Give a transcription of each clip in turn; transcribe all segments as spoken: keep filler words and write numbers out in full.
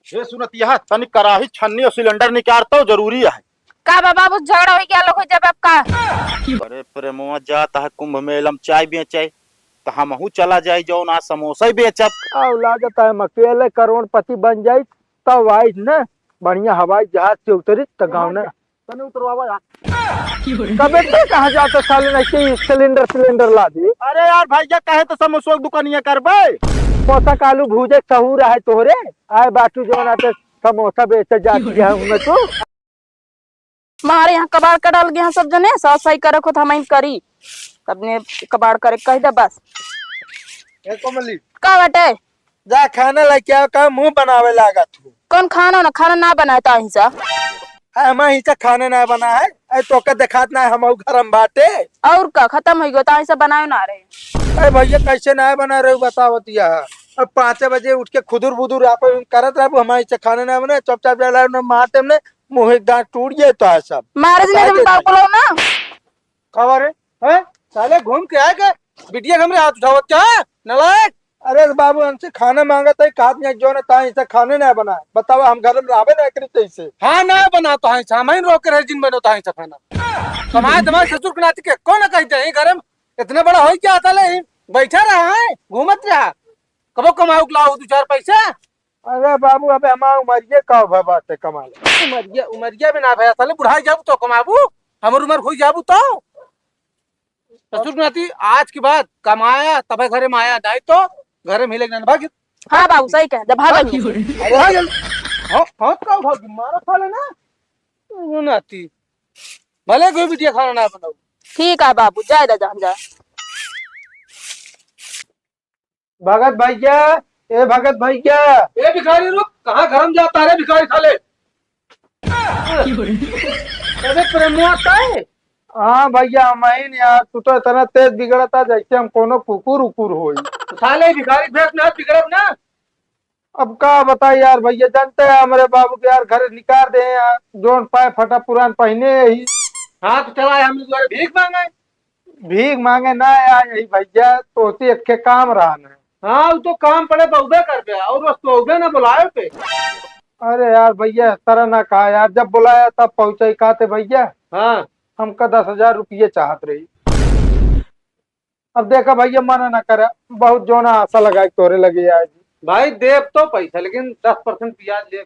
हे सुनत, यह तनी कराही छन्नी और सिलेंडर निकाल तो जरूरी है। का बा बाबू, झगड़ा होइ गया, लोग हो जाबे अब का? अरे प्रेमवा जात है कुंभ मेला में चाय बेचे, तो हमहू चला जाई, जौन आज समोसा ही बेचब। आओ लागत है हम अकेले करोड़पति बन जाई, तब आई न बढ़िया हवाई जहाज से उतरी त गाँव न। तने उतरवावा यार। कबे ते कहाँ जाता साले, नहीं कि सिलेंडर सिलेंडर ला दी। अरे यार भैया, कहे तो समोसा के दुकानिया करबे। पोता कालू भूजे सहूर है तोहरे, आए बाटू जौन आते समोसा बेचे जाती है उनमें तू। मारे यहाँ कबाड़ का डाल गया सब जने, साफ सफाई करे खुद हम ही करी। तब ने कबाड़ करे कह दे बस। ए कोमली, का बटे? जा खाना लेके आओ, का मुंह बनावे लागत हो? कौन खाना ना, खाना ना बनाए तो अहिंसा। आ, हम अहिंसा खाने ना बना है। ए, तोके देखात ना है, हम घर में बाटे। और का, खत्म हो गयो तो अहिंसा बनाए ना रहे। ए भैया, कैसे ना बना रहे बतावत यह? अब पाँचे बजे उठ के खुदुर बुदुर आप करत रहे, हम अहिंसा खाने ना बने, चुपचाप जा रहे, ना मारते हमने, मुंह एक दांत टूट गए तो है सब। मारे जी ने बताए तुम दे बाप भाई। बोलाओ ना। खबर है, हैं? साले घूम के आए के बिटिया के हमरे हाथ उठावत क्या? नालायक! अरे बाबू, हमसे खाना मांगत है, खात नहीं जो ना ताई से खाने ना बना। बतावा, हम घर में रहबे ना करी तैसे। हाँ, ना बना तो है, सामान रोक के रहे जिन बनो ताई से खाना। कमाए धमाए ससुर के नाती के कौन कहते हैं घर में? इतना बड़ा हो क्या साले? बैठा रहा है, घूमत रहा। कबो कमाऊ के लाओ दो चार पैसा। अरे बाबू, अबे हमार उमरिया का भा बाटे कमाल। उमरिया, उमरिया भी ना भया साले, बुढ़ाई जाबू तो कमाबू, हमर उमर होई जाबू तो। ससुर नाती आज के बाद कमाया तबे घरे में आया, नहीं तो घरे में हिले ना भाग। हाँ बाबू, सही कहे, जब भाग। अरे भाग जल्दी। हाँ, हाँ, का भाग मारा साले ना। वो नाती। भले कोई बिटिया खाना ना बनाओ। ठीक है बाबू, जाए दा जान जा। भगत भैया, ए भगत भैया। ए भिखारी रुक, कहाँ घर में जाता रे भिखारी साले? अरे प्रेमुआ का है? हाँ भैया, हम ही नहीं यार, तू तो इतना तेज बिगड़ता जैसे हम कोनो कुकुर उकुर होई। तो साले भिखारी भेष में बिगड़ब ना। अब का बताई यार भैया, जानते हैं हमरे बाबू के यार घर निकाल दे हैं यार, जोन पाए फटा पुरान पहिने ही। हाँ तो चला हम लोग भीख मांगे। भीख मांगे ना आया यही भैया, तोहती एक के काम रहा ना। हाँ, वो तो काम पड़े बहुबे कर बे, और बस तोहबे ना बुलाए पे। अरे यार भैया, इस तरह ना कहा यार, जब बुलाया तब पहुंचे, कहते भैया। हाँ। हमका दस हजार रुपये चाहत रही। अब देखा भैया, मना ना करा, बहुत जोना आशा लगाई तोरे लगे आज। भाई, देब तो पैसा, लेकिन दस परसेंट ब्याज लेब।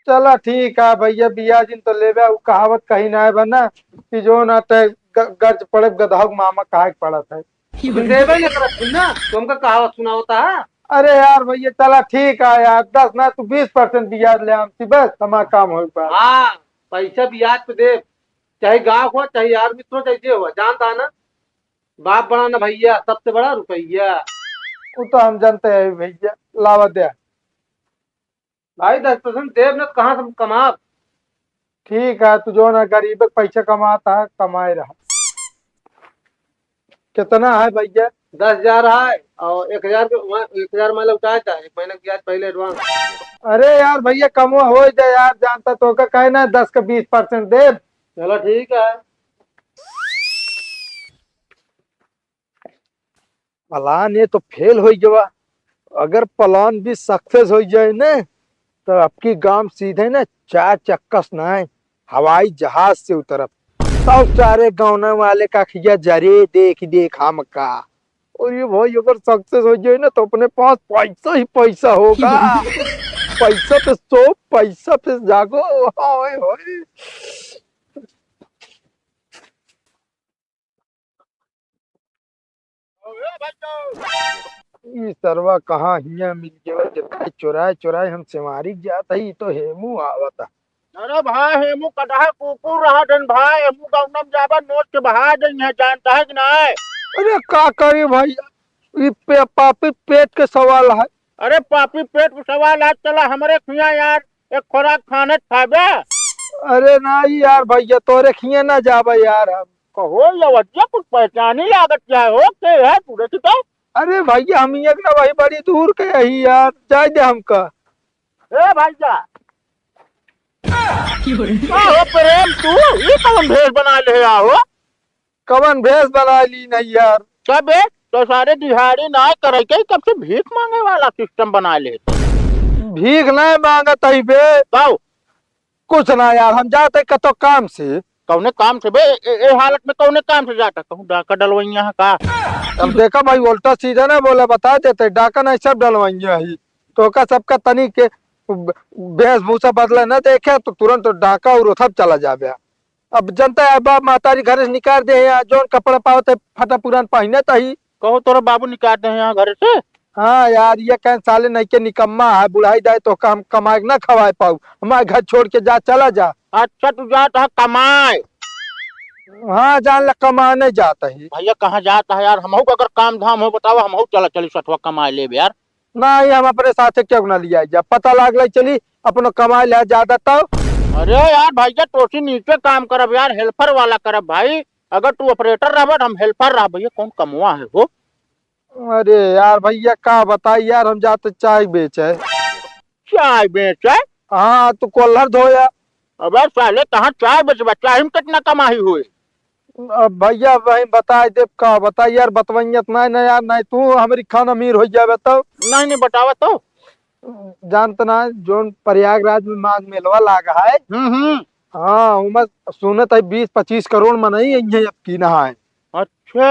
चला ठीक है भैया, ब्याज इन तो लेबे, उ कहावत कहीं ना है बना कि जो ना ते ग-, गर्ज पड़े गदहा के मामा कहा के पड़त है। तो देबे ना करत फिर ना, तुमका कहावत सुनावता है। अरे यार भैया, चला ठीक है यार, दस ना तू बीस परसेंट ब्याज ले आमती, बस हमारा काम हो पाए। हाँ, पैसा ब्याज पे देब, चाहे गाँव हो, चाहे यार मित्र हो, चाहे जे हो, जानता है ना, बाप बड़ा ना भैया, सबसे बड़ा रुपया। वो तो हम जानते हैं भैया, लावा दे। भाई, दस परसेंट देब न त कहाँ से हम कमाब? ठीक है, तू जो ना गरीब के पैसा कमाता है, कमाए रहा। कितना है भैया? दस हजार है और एक हजार के वहाँ, एक हजार मैं लौटाए था, एक महीने की ब्याज पहले एडवांस। अरे यार भैया, कमवा हो जाए यार, जानता तो का कहे ना दस का बीस परसेंट देब। चलो ठीक है। प्लान ये तो फेल हो गवा। अगर प्लान भी सक्सेस हो जाए ना, तो आपकी गांव सीधे ना चार चक्का से ना, हवाई जहाज से उतरब। सब सारे गाँव वाले का खिया जरे देख देख हमका। और ये भाई अगर सक्सेस हो जाए ना, तो अपने पास पैसा ही पैसा होगा। पैसा पे सो, पैसा पे जागो। ओए होए। ई सरवा कहाँ हियाँ मिल गया, जितना चुराए चुराए हम सेवारी जात है, ई तो हेमू आवत है। अरे भाई, हेमू कटहा कुकुर रहा जन भाई, हेमू गौनम जाबा नोच के बहा देंगे, जानता है कि नहीं? अरे का करी भाई, ई पे, पापी पेट के सवाल है। अरे पापी पेट के सवाल है, चला हमरे खिया यार, एक खोराक खाने खाबे। अरे नहीं यार भैया, तोरे खिया ना जाबे यार हम। कहो ये वजह कुछ पहचानी लागत क्या हो, के है तू देखी तो? अरे भैया, हम एक ना वही बड़ी दूर के यही यार, जाए दे हमका। ए भैया, का हो प्रेम तू, ये कौन भेष बना ले आ हो? कवन भेष बना ली नहीं यार? कबे तो सारे दिहाड़ी ना करे के, कब से भीख मांगे वाला सिस्टम बना ले। भीख नहीं मांगत ही बे। काऊ? कुछ ना यार, हम जात ही कतो काम से। कौने काम से बे? ए, ए हालत में कौने काम से जाता? कहूँ डाका डलवैया है का? अब देखा भाई, उल्टा सीधा ना बोला, बता देते, डाका नहीं सब डलवैया ही। तो का सबका तनी के वेशभूषा बदले ना देखे तो तुरंत डाका और सब चला जाबे। अब जनता है, बाप महतारी घर से निकाल दे हैं, जौन कपड़ा पावत है फटा पुरान पहिने तही। कहो तोरा बाबू निकाल दे हैं यहाँ घर से? हाँ यार, ये कहें साले नहीं के निकम्मा है, बुढ़ाई जाए तो हम कमाए के ना खवाए पाऊ, हमारे घर छोड़ के जा, चला जा। अच्छा, तू जात है कमाए? हाँ, जान ला कमाने जात ही। भैया, कहाँ जात है यार? हमहू का अगर काम धाम हो बतावा, हमहू चला चली सठवा कमाए लेब यार। नहीं, हम अपने साथे क्यों ना लिया जा, पता लागल चली, अपनो कमाए ले ज्यादा तब। अरे यार भैया, तोसी नीचे काम करब यार, हेल्पर वाला करब भाई। अगर तू ऑपरेटर रहबा त हम हेल्पर रहब भैया। कौन कमवा है हो? अरे यार भैया, का बताई यार, हम जात चाय बेचे। चाय बेचे? हाँ, तू कोल्हर धोया। अबे साले, कहाँ चाय बेचबा? चाय में कितना कमाई हुई? अब भैया, वही बताई देब, का बताई यार, बतवैयत नहीं ना यार, नहीं तू हमरी खान अमीर हो जाबे तो। नहीं, नहीं, बतावा तो। जानत ना, जोन प्रयागराज में माघ मेलवा लागा है। हम्म, हम्म। हाँ, उमा सुनत है बीस पच्चीस करोड़ मनई अइहे अब की नहाए। अच्छा।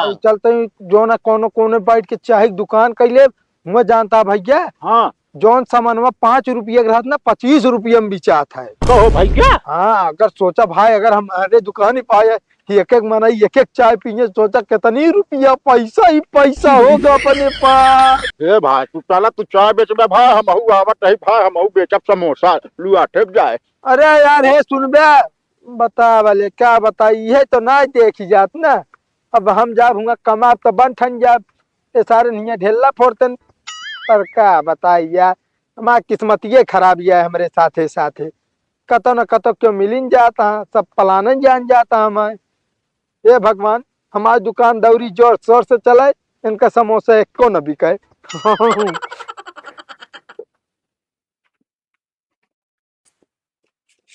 अब चलते ही जो ना कोनो कोने बैठ के चाय की दुकान कैले, हुआ जानता भैया। हाँ। जौन सामानवा पाँच रुपया के रहत ना, पच्चीस रुपया में बिचात है। कहो भैया। हाँ, अगर सोचा भाई, अगर हम अरे दुकान ही पाए कि एक एक मनई एक एक चाय पिए, सोचा कितनी रुपया पैसा ही पैसा होगा अपने पास। ए भाई, तू साला तू चाय बेचबे भाई, हमहू आवत रही भाई, हमहू बेचब समोसा, लुआ ठेप जाए। अरे यार, हे सुनबे, बता वाले, क्या बताई, ये तो ना देखी जात ना। अब हम जाब हुआ कमाब तो बन ठन जाब, ये सारे निया ढेला फोड़तन। पर का बताई यार, हमार किस्मतिये खराब ये है हमरे साथे साथे। कतो न कतो क्यों मिलिन जाता है, सब पलानन जान जाता है हमारे। हे भगवान, हमार दुकान दौरी जोर शोर से चले, इनका समोसा एको न बिके।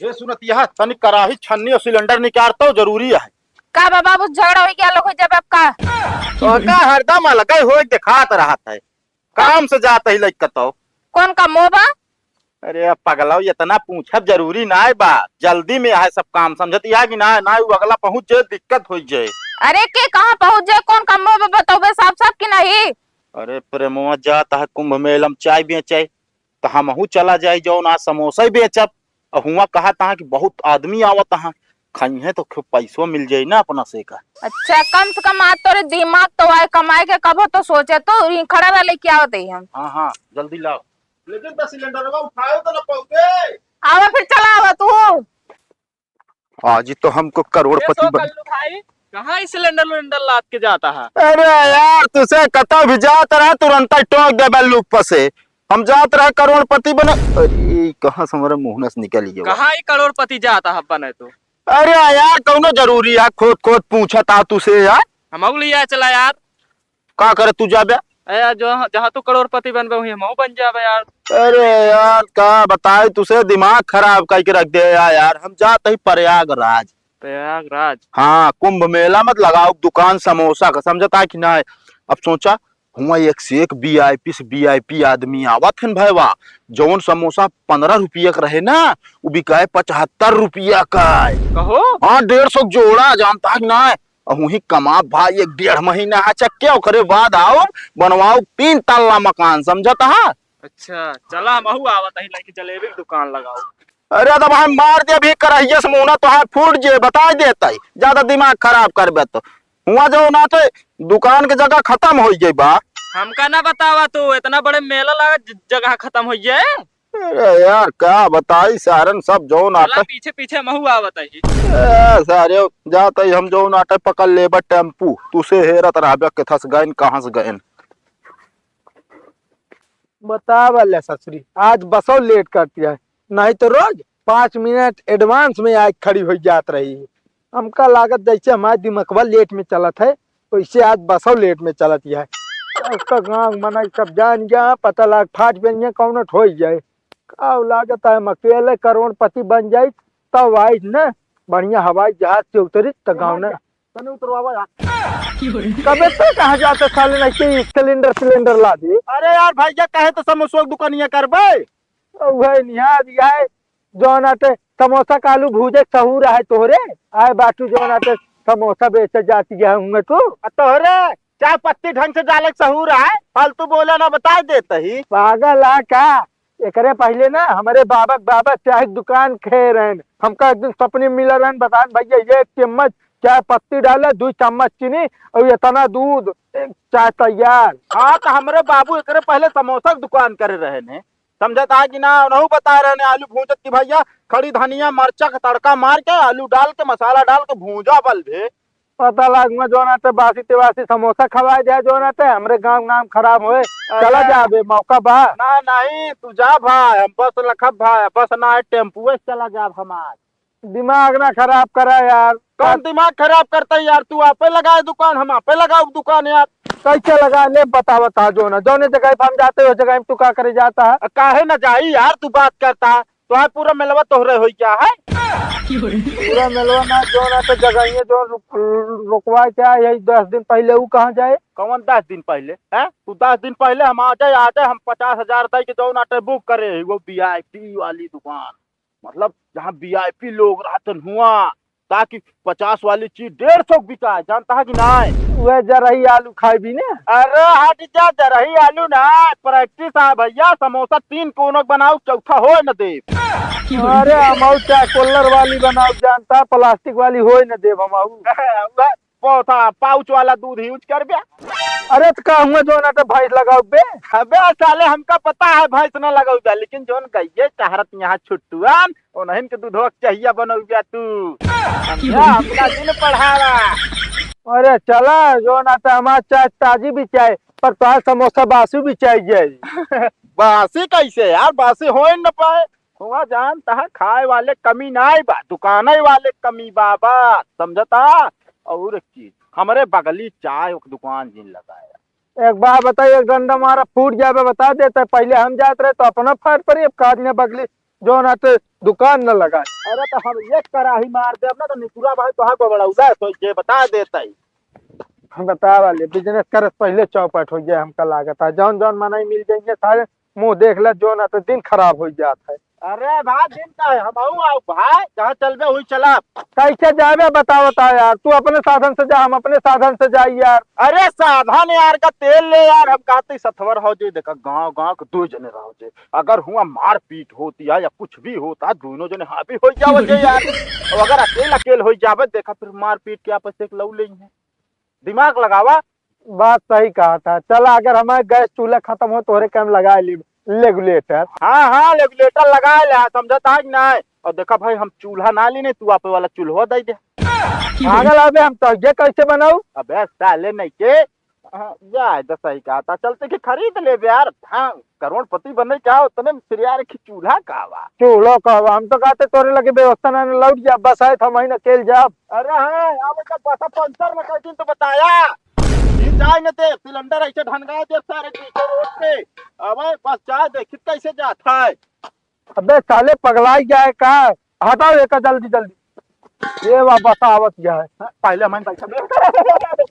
ए सुनत, यह तनी कराही छन्नी और सिलेंडर निकार तो जरूरी है। का बा बाबू, झगड़ा हो गया लोग हो जब आपका? तो का हरदम अलगे हो देखात रहत है, काम से जात ही लइका तो। कौन का मोह बा? अरे अब पगलाओ, इतना पूछब जरूरी नाय बा, जल्दी में है सब काम, समझत या कि ना? ना वो अगला पहुँच जाए, दिक्कत हो जाए। अरे के कहाँ पहुँच जाए, कौन का मोह बा, बतौबे साफ साफ कि नहीं? अरे प्रेमवा जात है कुंभ मेला में चाय बेचे, तो हमहू चला जाई, जौन आज समोसा ही बेचब। और हुआ कहा तहाँ कि बहुत आदमी आवत हैं, खाई हैं तो खूब पैसो मिल जाई ना अपना से का। अच्छा, कम से कम आज तोरे दिमाग तो आए, कमाए के कबो तो सोचे, तो यहीं खड़ा रह लेके आवत ही हम। हाँ, हाँ, जल्दी लाओ। लेकिन तो सिलेंडरवा उठाओ तो ना पाओगे। आवा फिर, चला आवा तू। आज ही तो हमको ये करोड़पति सो बन- कल्लू भाई, कहाँ ई सिलेंडर उलेंडर लाद के जाता है? अरे यार, तुसे कतौ भी जात रहा, तुरंत ही टोक देबे लुक पर से। हम जात रहे करोड़पति बने। अरे, कहाँ से हमारे मुँह से निकल गया? कहाँ ई करोड़पति जाता है बने तो? अरे यार, कौनो जरूरी है, खोद खोद पूछत आ तुसे यार। हम लिया चला यार। का करे तू जाबे? ए यार, जो, जहाँ तू करोड़पति बनबे, वहीं हमहू बन जाबे यार। अरे यार, का बताई तुसे, दिमाग खराब करके रख दे यार, यार। हम जात ही प्रयागराज। प्रयागराज? हाँ, कुंभ मेला मत लगाओ दुकान समोसा का, समझता कि ना? अब सोचा, हुआ एक से एक वीआईपी से वीआईपी आदमी आवत हन भैया, जौन समोसा पन्द्रह रुपया का रहे ना, वो बिकाए पचहत्तर रुपया का। कहो? हाँ, डेढ़ सौ जोड़ा, जानता है कि ना? अहुही कमाब भाई, एक डेढ़ महीना है चक्के, ओकरे बाद आओ, बनवाओ तीन तल्ला मकान, समझत हा? अच्छा, चला, हमहू आवत ही, लेके जलेबी की दुकान लगाओ। अरे, तब हम मार दे अभी करहिया से मुँह ना, तो हाथ फूट जे, बताई देत ही, ज्यादा दिमाग खराब करबे तो। हुआ जो ना तो दुकान के जगह खतम हो गई बा। हमका ना बतावा तू, इतना बड़े मेला लगा, ज-, जगह खतम हो गया है। अरे यार, का बताई, सारन सब जौन चला, आटे। पीछे पीछे महू आवत है। ए, सारे जात ही हम जौन आटे पकड़ लेबे टेम्पू, तुसे हेरत रहबे किथस गइन, कहाँ से गइन। बतावा ले ससुरी, आज बसो लेट करती है, नहीं तो रोज पाँच मिनट एडवांस में आके खड़ी हो जात रही है। हमका लागत जैसे हमारे दिमकवा लेट में चलत है, वैसे आज बसो लेट में चलत है। उसका गाँव मना सब जान गया, पता लाग फाट गई है, कौन ठोई जाए। का लागत है हम अकेले करोड़पति बन जाई, तब आई न बढ़िया हवाई जहाज से उतरी त गाँव न। तने उतरवावा यार। कबे से कहाँ जाते साले, नहीं कि सिलेंडर सिलेंडर ला दे। अरे यार भैया, कहे तो समोसो के दुकानिया करबे। वही निहार है, जौन आटे समोसा का आलू भूजे के सहूर है तोहरे। आए बाटू जौन आटे समोसा बेचे जाती है हुए तू। आ तोहरे चाय पत्ती ढंग से डाले के सहूर है, फालतू बोला ना, बता देता ही। पागल आ का? एकरे पहले ना हमरे बाबा के बाबा चाय के दुकान खे रहन, हमका एक दिन सपने में मिला रहन, बतान भैया एक चम्मच चाय पत्ती डाला, दो चम्मच चीनी और इतना दूध, एक चाय तैयार। हाँ, तो हमरे बाबू एकरे पहले समोसा के दुकान करे रहे ने, समझत आ कि ना, उनहू बता रहे ने आलू भूंजत कि भैया खड़ी धनिया मरचा का तड़का मार के आलू डाल के मसाला डाल के भूंजा बल भे। पता लाग में जौन आटे बासी तिवासी समोसा खवाए जाए, जौन आटे हमरे गांव नाम खराब होए। अरे। चला जाबे, मौका बा। ना, नहीं, तू जा भाई, हम बस लखब भाई, बस ना है, टेम्पुए से चला जाब हमार। दिमाग ना खराब करा यार। कौन दिमाग खराब करता है यार? तू आपे लगाए दुकान, हम आपे लगाओ दुकान यार। कैसे लगा ले, बता, बता, जो ना, जौने जगह पे हम जाते हो, जगह पे तू का करे जाता है? काहे ना जाई यार, तू बात करता है। तो आज पूरा मेलवा तोहरे हो गया है। पूरा मेलवा ना, जो ना तो जगह ये जो रुक-, रुकवा क्या यही दस दिन पहले वो कहाँ जाए? कौन दस दिन पहले? हैं? तू दस दिन पहले हम आ जाए, आ जाए, हम पचास हजार दे के जो ना तो बुक करे है, वो वीआईपी वाली दुकान। मतलब, जहाँ वीआईपी लोग रहतन हुआ, ताकि पचास वाली चीज डेढ़ सौ बिकाए, जानता है कि नाय? वह जरही आलू खाए भी ना। अरे हट जा, जरही आलू ना, प्रैक्टिस है भैया, समोसा तीन कोनों के बनाओ, चौथा होए न देब। अरे हम और क्या, कोल्लर वाली बनाओ, जानता, प्लास्टिक वाली होए न देब हम और। वह बहुत, हाँ, पाउच वाला दूध यूज कर बे। अरे तो का हुआ जो ना तो भैंस लगाओ बे। अबे साले, हमका पता है भैंस ना लगाओ बे, लेकिन जोन गइये चहरत यहाँ छुट्टुआन, उन्हन के दूधवा के चहिया बनौबिया तू। समझा? अपना दिन पढ़ावा। अरे चला, जो ना तो हमार चाय ताजी भी चाय, पर तोहार समोसा बासी भी चाय जाई। बासी कैसे यार? बासी हो ही न पाए। हुआ जान तहा खाए वाले कमी नाई बा, दुकाने वाले कमी बा, बा, समझता? और एक चीज, हमरे बगली चाय के दुकान जिन लगाया। एक बार बताइए, एक डंडा मारा फूट जाबे, बता देते, पहले हम जात रहे तो अपना फाट पड़ी, अब काज ने बगली जो ना ते दुकान न लगाए। अरे तो हम एक कराही मार देब ना तो निकुरा भाई तोहार बबड़ौदा है, तो ये बता देता ही। हम बता वाले, बिजनेस करे से पहले चौपट हो गया, हमका लागत है। जौन जौन मनई मिल जाएंगे सारे मुंह देख ले, जो ना तो दिन खराब हो जात है। अरे भाई, दिन का है, हम आऊ, आऊ भाई, जहाँ चलबे हुई चला। कैसे जाबे बताओ तो यार, तू अपने साधन से जा, हम अपने साधन से जाई यार। अरे साधन यार का तेल ले यार, हम कहते सथवर हो जे, देखा गांव गांव के दो जने रहो जे, अगर हुआ मारपीट होती है या कुछ भी होता है, दोनों जने हावी हो जावे जे यार। और अगर अकेल अकेल हो जावे, देखा फिर मारपीट के आपस से एक लऊ लेंगे। दिमाग लगावा। बात सही कहा था। चला, अगर हमारे गैस चूल्हा खत्म हो, तोहरे काम लगा ली रेगुलेटर। हाँ, हाँ, रेगुलेटर लगा ले, हाँ, समझता है कि नहीं? और देखा भाई, हम चूल्हा ना लेने, तू आपे वाला चूल्हा दे दे। पागल, अबे हम तो ये कैसे बनाऊ? अबे साले नहीं के, हाँ, जाए तो सही कहा था, चलते कि खरीद ले बे यार। हाँ, करोड़पति बने क्या, उतने में सिरिया रखी चूल्हा का बा? चूल्हा का बा? हम तो कहते तोरे लगे व्यवस्था ना, ना लौट जा, बस आए था महीना केल जाब। अरे हाँ, अब तो बस पंचर में कई दिन तो बताया। ये जाए न दे, सिलेंडर ऐसे ढनगा दे सारे बीच रोड पे। अब बस जाए, देखित कैसे जात है। अबे साले पगलाई गया है का? हटाओ एका जल्दी जल्दी। ये वाह, बस आवत गया है। पहले हमारे पैसा दे।